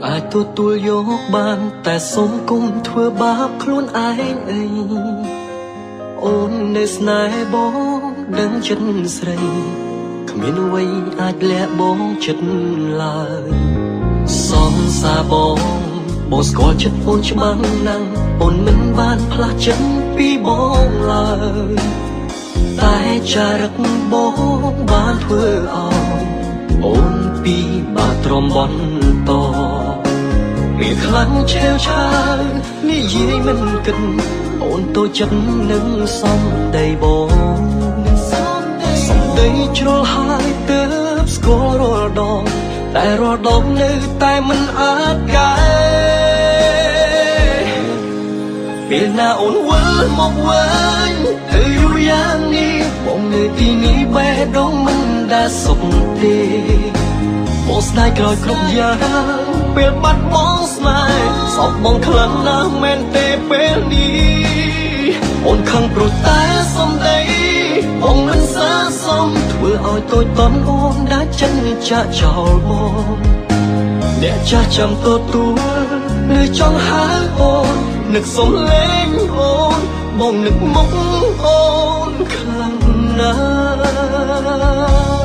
អាចទទួលយកបានតែសូមគុំធ្វើបាបខ្លួនឯងអីអូននៅស្នេហ៍បងដឹងចិត្តស្រីគ្មានអ្វីអាចលះបងចិត្តឡើយសំសាបងបងស្គាល់ចិត្តអូនច្បាស់ណាស់អូនមិនបានផ្លាស់ចិត្តពីបងឡើយតែចារឹកបងបានធ្វើឲ្យអូនពីបាទ្រាំបន្តមានខ្លាំងឆេវឆាវនិយាយមិនគិតអូនតូចចិត្តនឹងសំដីបងសំដីជ្រុលហើយទើបស្គាល់រាល់ដងតែរាល់ដងនៅតែមិនអាចកែពេលណាអូនវិលមកវិញទៅយូរយ៉ាងនេះបងនៅទីនេះបេះដូងមិនដែលសុខទេបងស្ដាយក្រោយគ្រប់យ៉ាងពេលបាត់បងស្នេហ៍សោកបងខ្លាំងណាស់មែនទេពេលនេះអូនខឹងព្រោះតែសំដីបងមិនសាសមធ្វើឲ្យតូចតន់អូនដាច់ចិត្តចាក់ចោលបងអ្នកចាស់ចាំទទួលឬចង់ហៅអូននឹកសំលេងអូនបងនឹកមុខអូនខ្លាំងណាស់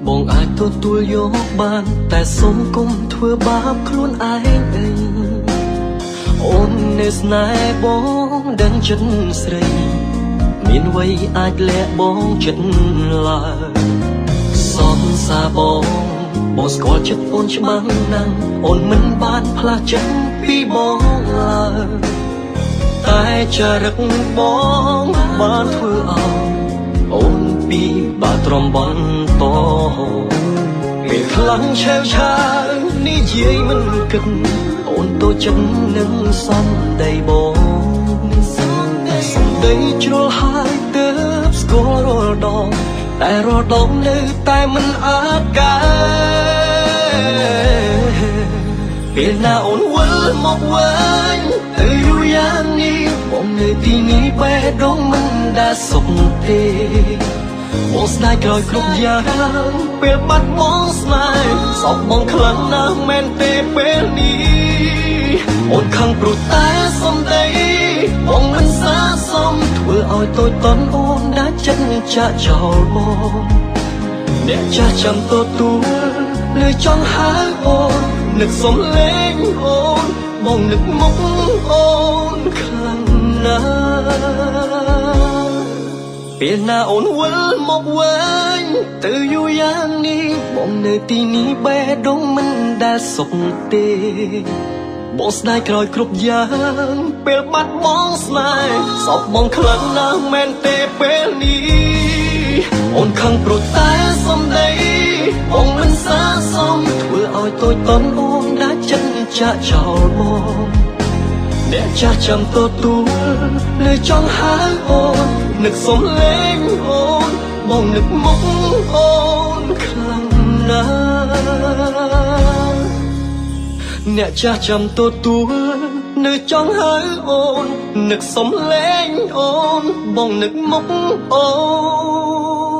បងអាចទទួលយកបានតែសូមគុំធ្វើបាបខ្លួនឯងអីអូននៅស្នេហ៍បងដឹងចិត្តស្រីមានអ្វីអាចលះបងចិត្តឡើយសំសាបងបងស្គាល់ចិត្តអូនច្បាស់ណាស់អូនមិនបានផ្លាស់ចិត្តពីបងឡើយតែចារឹកបងបានធ្វើឲ្យអូនពីបាទ្រាំបន្តពេលខ្លាំងឆេវឆាវនិយាយមិនគិតអូនតូចចិត្តនឹងសំដីបងសំដីជ្រុលហើយទើបស្គាល់រាល់ដងតែរាល់ដងនៅតែមិនអាចកែពេលណាអូនវិលមកវិញទៅយូរយ៉ាងនេះបងនៅទីនេះបេះដូងមិនដែលសុខទេបងស្ដាយក្រោយគ្រប់យ៉ាងពេលបាត់បងស្នេហ៍សោកបងខ្លាំងណាស់មែនទេពេលនេះអូនខឹងព្រោះតែសំដីបងមិនសាសមធ្វើឲ្យតូចតន់អូនដាច់ចិត្តចាក់ចោលបងអ្នកចាស់ចាំទទួលឬចង់ហៅអូននឹកសំលេងអូនបងនឹកមុខអូនខ្លាំងណាស់ពេលណាអូនវិលមកវិញទៅយូរយ៉ាងនេះបងនៅទីនេះបេះដូងមិនដែលសុខទេបងស្ដាយក្រោយគ្រប់យ៉ាងពេលបាត់បងស្នេហ៍សោកបងខ្លាំងណាស់មែនទេពេលនេះអូនខឹងព្រោះតែសំដីបងមិនសាសមធ្វើឲ្យតូចតន់អូនដាច់ចិត្តចាក់ចោលបងអ្នកចាស់ចាំទទួលឬចង់ហៅអូននឹកសំលេងអូនបងនឹកមុខអូនខ្លាំងណាស់អ្នកចាស់ចាំទទួលនៅចង់ហៅអូននឹកសំលេងអូនបងនឹកមុខអូ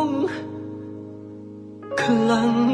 នខ្លាំង